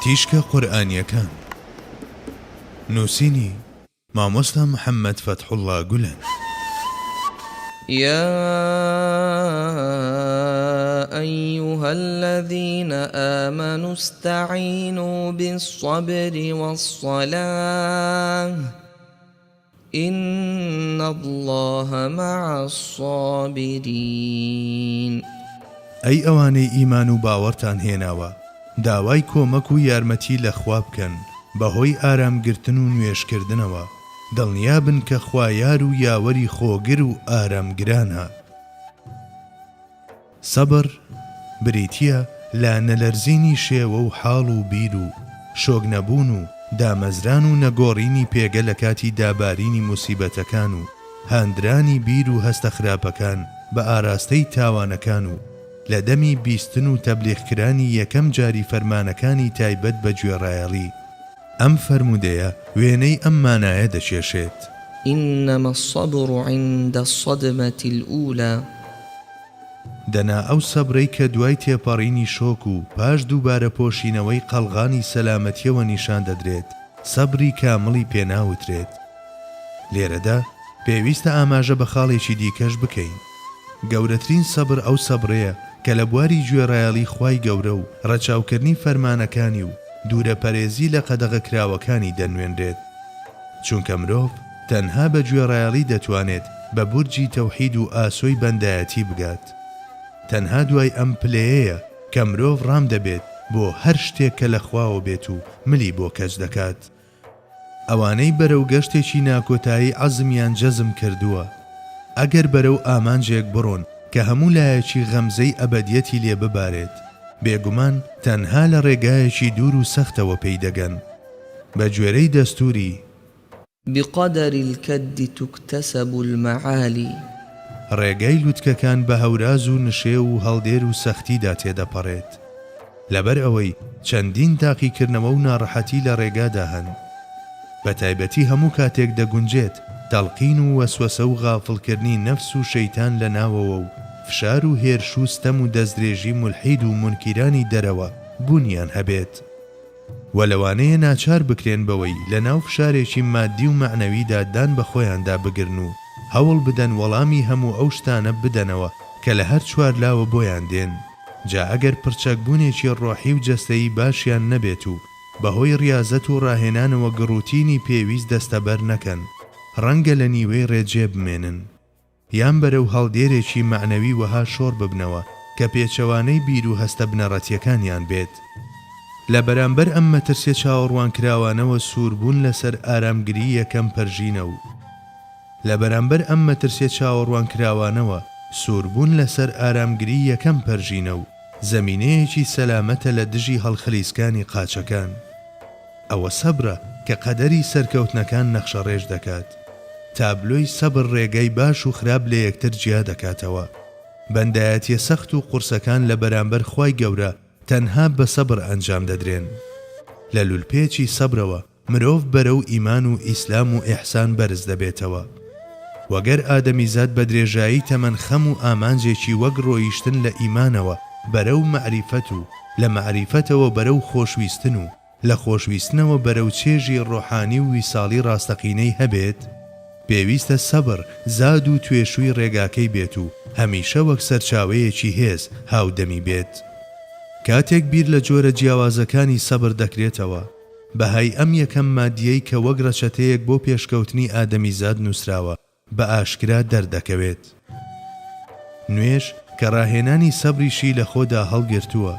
تیشکە قورئانیەکان. نووسینی، مامۆستا محەممەد فەتحوڵڵا گولەن. یا ایها الذین آمنوا استعینوا بالصبر والصلاة ان اللە مع الصابرین. ئەی ئەوانەی ئیمان و باوەڕتان هێناوە داوای کۆمەک و یارمەتی لە خوا بکەن بەهۆی ئارام گرتن و نوێژ کردنەوە، دڵنیابن کە خوا یار و یاوەری خۆگر و ئارامگرانە. سەبر، بریتییە لە نەلەرزینی شێوە و حاڵ و بیر و شۆک نەبوون و دامەزران و نەگۆڕینی پێگە لە کاتی دابارینی موسیبەتەکان و هاندرانی بیر و هەستە خراپەکان بە ئاراستەی تاوانەکان و لە دەمی بیستن و تەبلیغکرانی یەکەم جاری فەرمانەکانی تایبەت بە گوێڕایەڵی. ئەم فەرموودەیە وێنەی ئەم مانایە دەکێشێت. انما الصبر عند الصدمە الاولی. دەنا ئەو سەبرەی کە دوای تێپەڕینی شۆک و پاش دووبارە پۆشینەوەی قەڵغانی سەلامەتیەوە نیشان دەدرێت، سەبری کامڵی پێ ناوترێت. لێرەدا پێویستە ئاماژە بە خاڵێکی دیکەش بکەین. گەورەترین سەبر ئەو سەبرەیە کە لە بواری گوێڕایەڵی خوای گەورە و ڕەچاوکردنی فەرمانەکانی و دوورەپەرێزی لە قەدەغەکراوەکانی دەنوێنرێت. چونکە مرۆڤ تەنها بە گوێڕایەڵی دەتوانێت بە بورجی تەوحید و ئاسۆی بەندایەتی بگات. تەنها دوای ئەم پلەیەیە کە مرۆڤ ڕام دەبێت بۆ هەر شتێک کە لە خواوە بێت و ملی بۆ کەچ دەکات. ئەوانەی بەرەو گەشتێکی ناکۆتایی عەزمیان جەزم کردووە، ئەگەر بەرەو ئامانجێک بڕۆن کە هەموو لایەکی غەمزەی ئەبەدیەتی لێ ببارێت، بێگومان تەنها لە ڕێگایەکی دوور و سەختەوە پێی دەگەن. بە گوێرەی دەستووری. بقدر الکد تکتسب المعالی. ڕێگای لوتکەکان بە هەوراز و نشێو و هەڵدێر و سەختیدا تێدەپەڕێت. لەبەر ئەوەی چەندین تاقیکردنەوە و ناڕەحەتی لە ڕێگادا هەن. بە تایبەتی هەموو کاتێک دەگونجێت تەڵقین و وەسوەسە و غافڵکردنی نەفس و شەیتان لە ناوەوە و فشار و هێرش و ستەم و دەستدرێژی مولحید و مونکیرانی دەرەوە بوونیان هەبێت. وە لەوانەیە ناچار بکرێن بەوەی لە ناو فشارێکی مادی و مەعنەویدا دان بە خۆیاندا بگرن و هەوڵ بدەن وەڵامی هەموو ئەو شتانە بدەنەوە کە لە هەر چوارلاوە بۆیان دێن جا ئەگەر پڕچەکبوونێکی ڕۆحی و جەستەیی باشیان نەبێت و بەهۆی ڕیازەت و ڕاهێنانەوە گڕوتینی پێویست دەستەبەر نەکەن ڕەنگە لە نیوەی ڕێ جێ بمێنن. یان بەرەو هەڵدێرێکی مەعنەوی وەها شۆڕ ببنەوە کە پێچەوانەی بیر و هەستە بنەڕەتییەکانیان بێت. لە بەرامبەر ئەم مەترسیە چاوەڕوانکراوانەوە سووربوون لەسەر ئارامگری یەکەم پەرژینە و لە بەرامبەر ئەم مەترسیە چاوەڕوانکراوانەوە سووربوون لەسەر ئارامگری یەکەم پەرژینە و زەمینەیەکی سەلامەتە لە دژی هەڵخلیسکانی قاچەکان. ئەوە سەبرە کە قەدەری سەرکەوتنەکان نەخشەڕێژ دەکات. تابلۆی سەبر ڕێگای باش و خراپ لە یەکتر جیا دەکاتەوە. بەندایەتیە سەخت و قورسەکان لە بەرامبەر خوای گەورە تەنها بە سەبر ئەنجام دەدرێن. لە لولپێچی سەبرەوە مرۆڤ بەرەو ئیمان و ئیسلام و ئیحسان بەرز دەبێتەوە. وە گەر ئادەمیزاد بە درێژایی تەمەن خەم و ئامانجێکی وەک ڕۆیشتن لە ئیمانەوە بەرەو مەعریفەت و لە مەعریفەتەوە بەرەو خۆشویستن و لە خۆشویستنەوە بەرەو چێژی ڕۆحانی و ویساڵی ڕاستەقینەی هەبێت، پێویستە سەبر زاد و توێشووی ڕێگاکەی بێت و هەمیشە وەک سەرچاوەیەکی هێز هاودەمی بێت. کاتێک بیر لە جۆرە جیاوازەکانی سەبر دەکرێتەوە، بەهای ئەم یەکەم مادیەی کە وەک ڕەچەتەیەک بۆ پێشکەوتنی ئادەمیزاد نووسراوە، بە ئاشکرا دەردەکەوێت. نوێژ کە ڕاهێنانی سەبریشی لە خۆدا هەڵگرتووە،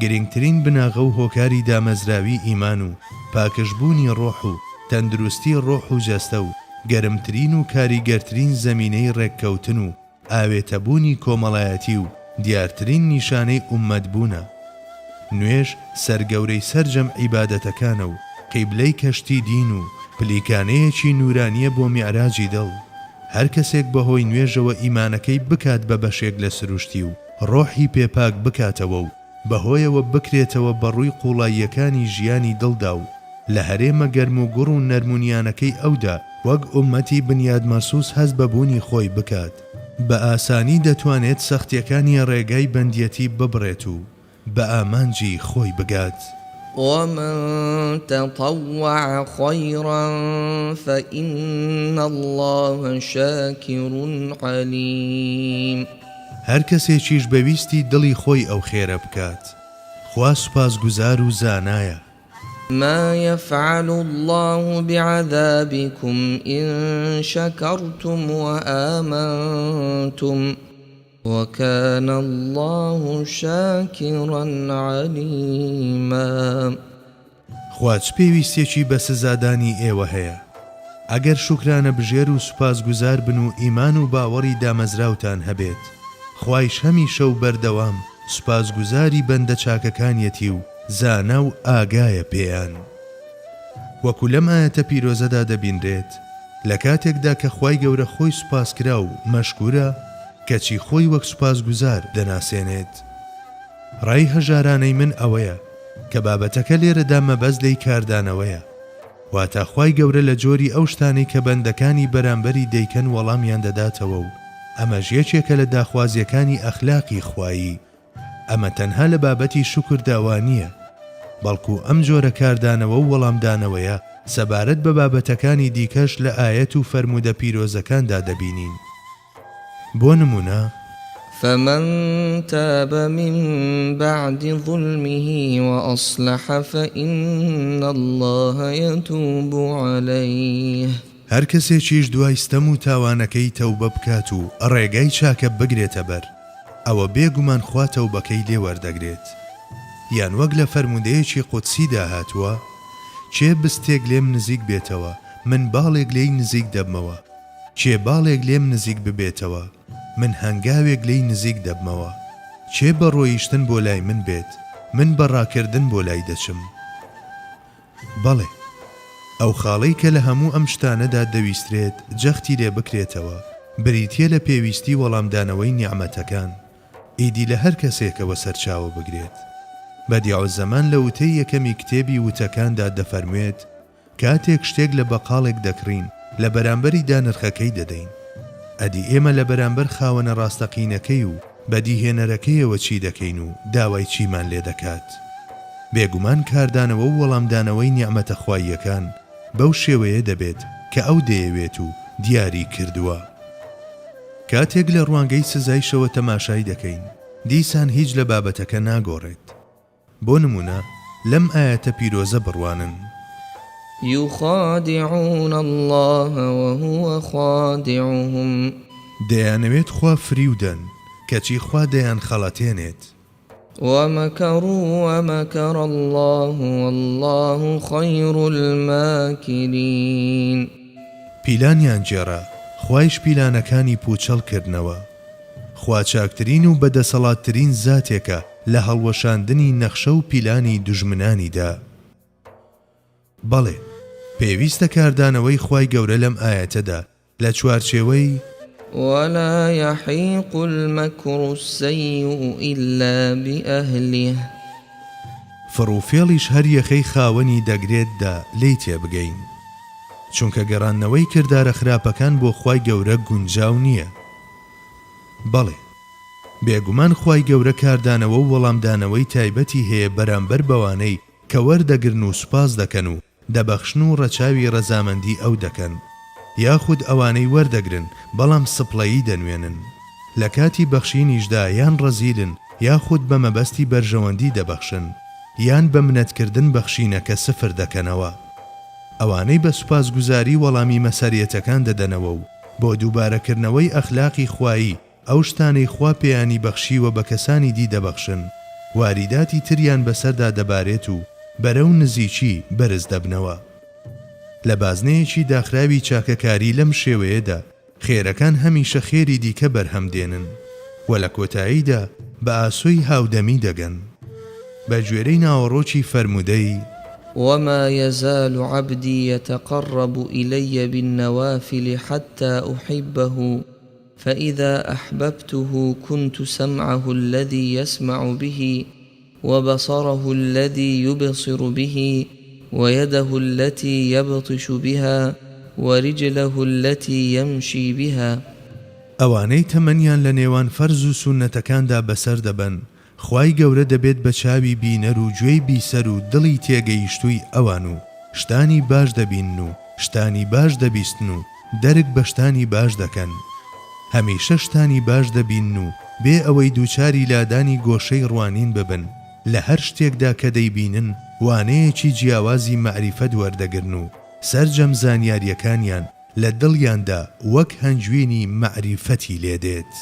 گرینگترین بناغە و هۆکاری دامەزراوی ئیمان و پاکژبوونی ڕۆح و تەندروستی ڕۆح و جەستە و گەرمترین و کاریگەرترین زەمینەی ڕێککەوتن و ئاوێتەبوونی کۆمەڵایەتی و دیارترین نیشانەی ئوممەت بوونە. نوێژ سەرگەورەی سەرجەم عیبادەتەکانە و قیبلەی کەشتی دین و پلیکانەیەکی نورانیە بۆ میعراجی دڵ. هەر کەسێک بەهۆی نوێژەوە ئیمانەکەی بکات بە بەشێک لە سروشتی و ڕۆحی پێ پاک بکاتەوە و بەهۆیەوە بکرێتەوە بە ڕووی قوڵاییەکانی ژیانی دڵدا و لە هەرێمە گەرموگوڕ و نەرمونیانەکەی ئەودا وەک ئوممەتی بنیاد مەرسوس هەست بە بوونی خۆی بکات، بە ئاسانی دەتوانێت سەختیەکانی ڕێگای بەندیەتی ببڕێت و بە ئامانجی خۆی بگات. ومن تطوع خیرا فإن اللە شاکر علیم. هەر کەسێکیش بە ویستی دڵی خۆی ئەو خێرە بکات، خوا سوپاسگوزار و زانایە. ما یفعل اللە بعذابکم ان شکرتم وآمنتم وکان اللە شاکرا علیما. خوا چ پێویستیەکی بە سزادانی ئێوە هەیە ئەگەر شوکرانە بژێر و سوپاسگوزار بن و ئیمان و باوەڕی دامەزراوتان هەبێت، خوایش هەمیشە و بەردەوام سوپاسگوزاری بەندە چاکەکانیەتی و زانا و ئاگایە پێیان. وەکو لەم ئایەتە پیرۆزەدا دەبینرێت، لە کاتێکدا کە خوای گەورە خۆی سوپاسکراو و مەشکورە، کەچی خۆی وەک سوپاسگوزار دەناسێنێت. ڕای هەژارانەی من ئەوەیە کە بابەتەکە لێرەدا مەبەست لێی کاردانەوەیە، واتە خوای گەورە لە جۆری ئەو شتانەی کە بەندەکانی بەرامبەری دەیکەن وەڵامیان دەداتەوە و ئەمەش یەکێکە لە داخوازیەکانی ئەخلاقی خوایی. ئەمە تەنها لە بابەتی شوکردا وا نییە، بەڵکو ئەم جۆرە کاردانەوە و وەڵامدانەوەیە سەبارەت بە بابەتەکانی دیکەش لە ئایەت و فەرموودە پیرۆزەکاندا دەبینین. بۆ نموونە. فمن تاب من بعد ظلمه وأصلح فإن اللە یتوب علیه. هەر کەسێکیش دوای ستەم و تاوانەکەی تەوبە بکات و ڕێگای چاکە بگرێتە بەر، ئەوە بێ گومان خوا تەوبەکەی لێ وەردەگرێت. یان وەک لە فەرموودەیەکی قودسیدا هاتووە، کێ بستێک لێم نزیک بێتەوە، من باڵێک لێی نزیک دەبمەوە، کێ باڵێک لێم نزیک ببێتەوە، من هەنگاوێک لێی نزیک دەبمەوە، کێ بە ڕۆیشتن بۆ لای من بێت، من بە ڕاکردن بۆ لای دەچم. بەڵێ، ئەو خاڵەی کە لە هەموو ئەم شتانەدا دەویسترێت جەختی لێ بکرێتەوە، بریتییە لە پێویستی وەڵامدانەوەی نیعمەتەکان، ئیدی لە هەر کەسێکەوە سەرچاوە بگرێت. بەدیعوزەمان لە وتەی یەکەمی کتێبی وتەکاندا دەفەرموێت، کاتێک شتێک لە بەقاڵێک دەکڕین، لە بەرامبەریدا نرخەکەی دەدەین. ئەدی ئێمە لە بەرامبەر خاوەنە ڕاستەقینەکەی و بەدیهێنەرەکەیەوە چی دەکەین و داوای چیمان لێ دەکات؟ بێگومان کاردانەوە و وەڵامدانەوەی نیعمەتە خواییەکان بەو شێوەیە دەبێت کە ئەو دەیەوێت و دیاری کردووە. کاتێک لە ڕوانگەی سزایشەوە تەماشای دەکەین، دیسان هیچ لە بابەتەکە ناگۆڕێت. بۆ نموونە لەم ئایەتە پیرۆزە بڕوانن. یخادعون اللە وهو خادعهم. دەیانەوێت خوا فریو دەن، کەچی خوا دەیانخەڵەتێنێت. ومکروا ومکر اللە واللە خیر الماکرین. پیلانیان گێڕا، خوایش پیلانەکانی پووچەڵ کردنەوە. خوا چاکترین و بەدەسەڵاتترین زاتێکە لە هەڵوەشاندنی نەخشە و پیلانی دوژمنانیدا. بەڵێ، پێویستە کاردانەوەی خوای گەورە لەم ئایەتەدا لە چوارچێوەی. ولا یحیق المکر السیء الا بأهله. فڕوفێڵیش هەر یەخەی خاوەنی دەگرێت دا لێی تێبگەین. چونکە گەڕاندنەوەی کردارە خراپەکان بۆ خوای گەورە گونجاو نییە. بەڵێ. بێگومان خوای گەورە کاردانەوە و وەڵامدانەوەی تایبەتی هەیە بەرامبەر بەوانەی کە وەردەگرن و سوپاس دەکەن و دەبەخشن و ڕەچاوی ڕەزامەندی ئەو دەکەن یاخود ئەوانەی وەردەگرن بەڵام سپڵەیی دەنوێنن لە کاتی بەخشینیشدا یان ڕەزیلن یاخود بە مەبەستی بەرژەوەندی دەبەخشن یان بە منەتکردن بەخشینەکە سفر دەکەنەوە. ئەوانەی بە سوپاسگوزاری وەڵامی مەسەریەتەکان دەدەنەوە و بۆ دووبارەکردنەوەی ئەخلاقی خوایی ئەو شتانەی خوا پێیانی بەخشیوە بە کەسانی دی دەبەخشن، واریداتی تریان بەسەردا دەبارێت و بەرەو نزیکی بەرز دەبنەوە. لە بازنەیەکی داخراوی چاکەکاری لەم شێوەیەدا خێرەکان هەمیشە خێری دیکە بەرهەم دێنن و لە کۆتاییدا بە ئاسۆی هاودەمی دەگەن. بە گوێرەی ناوەڕۆکی فەرموودەی. وما یزال عبدی یتقرب الی بالنوافل حتی احبه فاذا احببته كنت سمعه الذی یسمع به وبصره الذی یبصر به ویده التی یبطش بها ورجله التی یمشی بها. ئەوانەی تەمەنیان لە نێوان فەرز و سوننەتەکاندا بەسەر دەبەن، خوای گەورە دەبێت بە چاوی بینەر و گوێی بیسەر و دڵی تێگەیشتووی ئەوان و شتانی باش دەبینن و شتانی باش دەبیستن و دەرک بە شتانی باش دەکەن. هەمیشە شتانی باش دەبینن و بێ ئەوەی دووچاری لادانی گۆشەی ڕوانین ببن، لە هەر شتێکدا کە دەیبینن وانەیەکی جیاوازی مەعریفەت وەردەگرن و سەرجەم زانیارییەکانیان لە دڵیاندا وەک هەنگوینی مەعریفەتی لێدێت.